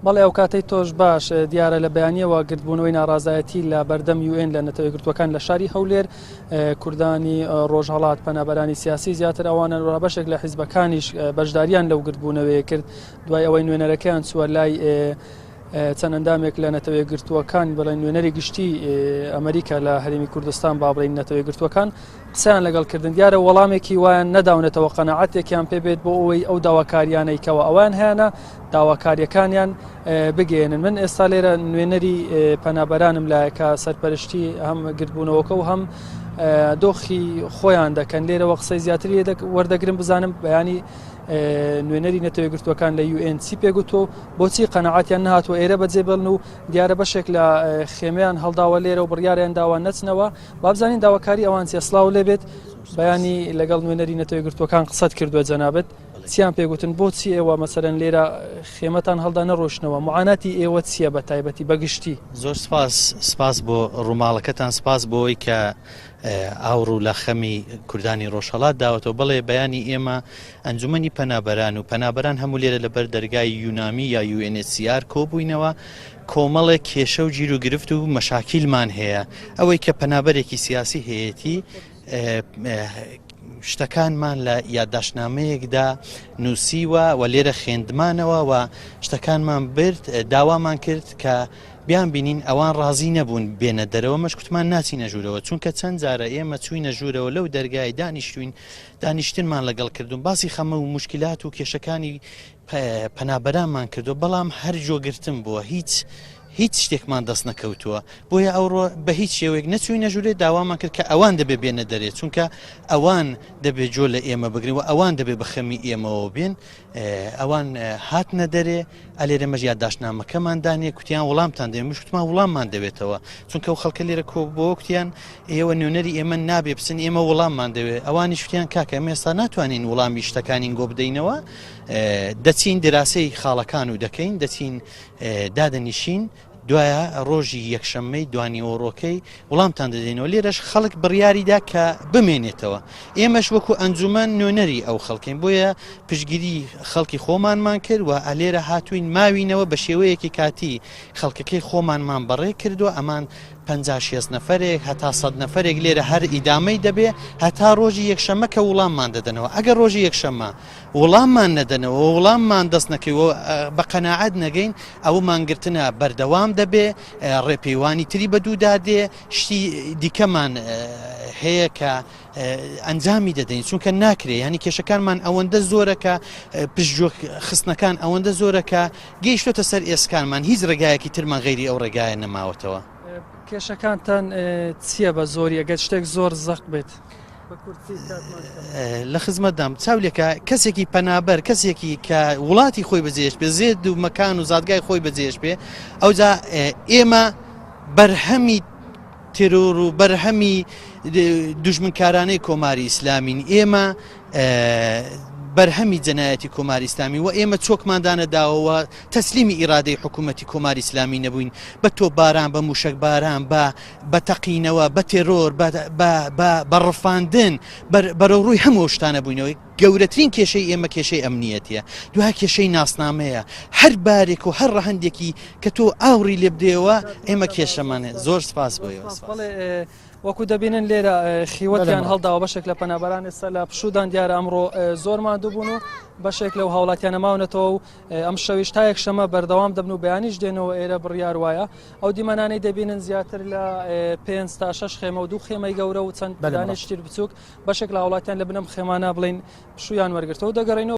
بەڵێ ئەوکاتەی تۆش باش، دیارە لە بەیانیەوە گردبوونەوەی ناڕازایەتی لە بەردەم یوئێن لە نەتەوە یەکگرتووەکان لە شاری هەولێر، کوردانی ڕۆژهەڵات، پەنابەرانی سیاسی زیاتر ئەوانەن و بەشێک لە حیزبەکانیش بەشداریان لەو گردبوونەوەیە کرد دوای ئەوەی نوێنەرەکەیان چووە لای چەند ئەندامێک لە نەتەوە یەکگرتووەکان بڵێن نوێنەری گشتی ئەمریکا لە هەرێمی کوردستان با بڵێین نەتەوە یەکگرتووەکان قسەیان لەگەڵ کردن دیارە وەڵامێکی وایان نەداونەتەوە قەناعەتێکیان پێ بێت بۆ ئەوەی ئەو داواکاریانەی کەەوە ئەوان هەیەە داواکاریەکانیان بگەێنن من ئێستا لێرە نوێنەری پەنابەرانم لایەکە سەرپەرشتی هەم گردبوونەوەکە و هەم دۆخی خۆیان دەکەن لێرەوە قسەی زیاتر وەردەگرم بزانم بەیانی نوێنەری نەتەوە گرتوەکان لە یوئێن چی پێگوتووە و بۆچی قەنەعاتیان نهاتوە ئێرە بەجێ بڵن و دیارە بەشێک لە خێمیان هەڵداوە لێرە و بڕیاریان داوە نەچنەوە وابزانین داواکاری ئەوان چیە سڵاو لێبێت بەیانی لەگەڵ نوێنەری نەتەوە یەکگرتووەکان قسەت کردووە جەنابت چیان پێگوتن بۆچی ئێوە مەسەرەن لێرە خێمەتان هەڵدا نەڕۆشتنەوە معاناتی ئێوە چییە بە تایبەتی بەگشتی زۆر سپاس سپاس بۆ ڕووماڵەکەتان سپاس بۆی کە ئاوڕ و لە خەمی کوردانی ڕۆژهەڵات داوەتەوە بەڵێ بەیانی ئێمە ئەنجومەنی پەنابەران و پەنابەران هەموو لێرە لەبەر دەرگای یونامی یا UNHCR کۆبووینەوە کۆمەڵێک کێشە و گیروگرفت و مەشاکیلمان هەیە، ئەوەی کە پەنابەرێکی سیاسی هەیەتی شتەکانمان لە یادداشتنامەیەکدا نووسیوە و لێرە خوێندمانەوە و شتەکانمان برد داوامان کرد کە بیان بینین ئەوان ڕازی نەبوون بێنە دەرەوە مەش کوتمان ناچینە ژوورەوە چونکە چەند جارە ئێمە چوینە ژوورەوە لەو دەرگای دانیشتوین دانیشتنمان لەگەڵ کردوون باسی خەمە و مشکلات و کێشەکانی پەنابەرانمان کردووە بەڵام هەر جۆگرتن بووە هیچ هیچ شتێکمان دەست نەکەوتووە بۆیە ئەوڕۆ بە هیچ شێوەیەک نەچوینە ژوورێ داوامان کرد کە ئەوان دەبێ بێنە دەرێ چونکە ئەوان دەبێ جۆ لە ئێمە بگرن و ئەوان دەبێ بە خەمی ئێمەوە بێن ئەوان هاتنە دەرێ ئەلێرە مەژ یادداشتنامەکەمان دانێ کوتیان وڵامتان دەوێت مش کوتمان وڵاممان دەوێتەوە چونکە ئەو خەڵکە لێرە کۆ بۆ کوتیان ئێوە نوێنەری ئێمە نابێ بچن ئێمە وڵاممان دەوێت ئەوانیش کوتیان کاکە ئێمە ئێستا ناتوانین وڵامی شتەکانین گۆ بدەینەوە دەچین دراسەی خاڵەکان و دەکەین دەچین دادەنیشین دوایە ڕۆژی یەکشەممەی دوانیوەڕۆکەی وڵامتان دەدەینەوە لێرەش خەڵک بڕیاریدا کە بمێنێتەوە ئێمەش وەکو ئەنجومەن نوێنەری ئەو خەڵکین بۆیە پشگیری خەڵکی خۆمانمان کرد و ئەلێرە هاتوین ماوینەوە بە شێوەیەکی کاتی خەڵکەکەی خۆمانمان بەڕێ کردووە ئەمان 50 شێست نەفەرێک هەتا سەد نەفەرێک لێرە هەر ئیدامەی دەبێ هەتا ڕۆژی یەکشەممە کە وڵاممان دەدەنەوە ئەگەر ڕۆژی یەکشەممە وڵاممان نەدەنەوە و وڵاممان دەست نەکەوێ و بە قەناعەت نەگەین، ئەوە مانگرتنە بەردەوام دەبێ، ڕێپێوانی تری بەدوودا دێ، شتی دیکەمان هەیە کە ئەنجامی دەدەین، چونکە ناکرێ، یانی کێشەکانمان ئەوەندە زۆرە کە پشتگوێ خستنەکان ئەوەندە زۆرە کە گەیشتۆتە سەر ئێسکانمان، هیچ ڕێگایەکی ترمان غەیری ئەو ڕێگایە نەماوەتەوە. کێشەکانتان چییە بە زۆری ئەگەر شتێک زۆر زەق بێت؟ لە خزمەتدام چاو لێکە کەسێکی پەنابەر کەسێکی کە وڵاتی خۆی بەجێش بێ زێد و مەکان و زادگای خۆی بەجێش بێ ئەوجا ئێمە بەرهەمی تێرۆر و بەرهەمی دوژمنکارانەی کۆماری ئیسلامین ئێمە بەرهەمی جەنایەتی کۆماری ئیسلامی و ئێمە چۆکمان دانەداوەوە تەسلیمی ئیرادەی حکوومەتی کۆماری ئیسلامی نەبووین بە تۆپباران بە موشەکباران بە بە تەقینەوە، بە تێرۆر، بە بە بە بە ڕفاندن، بەر بەرەوڕووی هەموو ئەو شتانە بووینەوە. گەورەترین کێشەی ئێمە کێشەی ئەمنییەتییە. دوای کێشەی ناسنامەیە. هەر بارێک و هەر ڕەهەندێکی کە تۆ ئاوڕی لێ بدەیەوە، ئێمە کێشەمان هەیە. زۆر سپاس بۆ ئێوە. سپاس. بەڵێ وەکو دەبینن لێرە خیوەتیان هەڵداوە بەشێک لە پەنابەران ئێستا لە پشوودان دیارە ئەمڕۆ زۆر ماندوو بوون و بەشێک لەو هاوڵاتیانە ماونەتەوە و ئەم شەویش تا یەکشەمە بەردەوام دەبن و بەیانیش دێنەوە ئێرە بڕیار وایە ئەو دیمەنانەی دەبینن زیاتر لە پێنج تا شەش خێمە و دوو خێمەی گەورە و چەند دانێکی تر بچووک بەشێک لە هاوڵاتیان لە بنەم خێمانە بڵین پشویان وەرگرتەوە دەگەڕێنەوە.